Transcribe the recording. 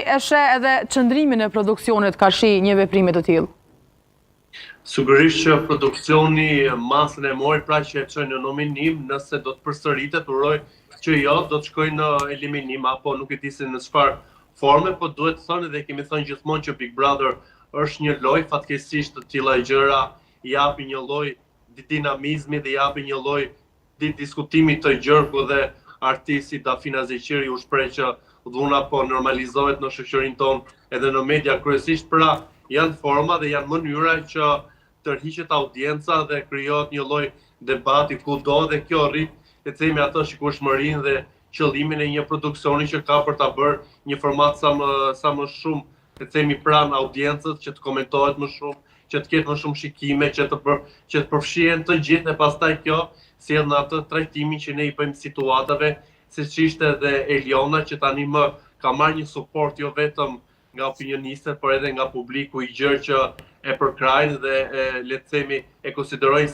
e sheh edhe qëndrimin e produksionit karshi një veprimi të tillë? Sigurisht që produksioni masën e mori pra që e çoi në nominim, nëse do të përsëritet, uroj që jo, do të shkojë në eliminim apo nuk e di se në çfarë forme, po duhet thënë dhe kemi thënë gjithmonë që Big Brother është një lojë, fatkeqësisht të tilla gjëra i japin një lloj dinamizmi dhe i japin një lloj diskutimi të gjerë ku dhe artisti Dafina Zeqiri u shpreh që dhuna po normalizohet në shoqërinë tonë edhe në media kryesisht, pra janë forma dhe janë mënyra që tërhiqet audienca dhe krijohet një lloj debati kudo dhe kjo rrit, le të themi atë shikueshmërinë dhe qëllimin e një produksioni që ka për ta bërë një format sa më sa më shumë, le të themi pranë audiencës, që të komentohet më shumë, që të ketë më shumë shikime, që të për, që të përfshihen të gjithë e pastaj kjo sjell në atë trajtimin që ne i bëjmë situatave, siç ishte edhe Eliona që tani më ka marrë një suport jo vetëm nga opinionistët, por edhe nga publiku i gjerë që e përkrahin dhe e, le të themi e konsiderojnë.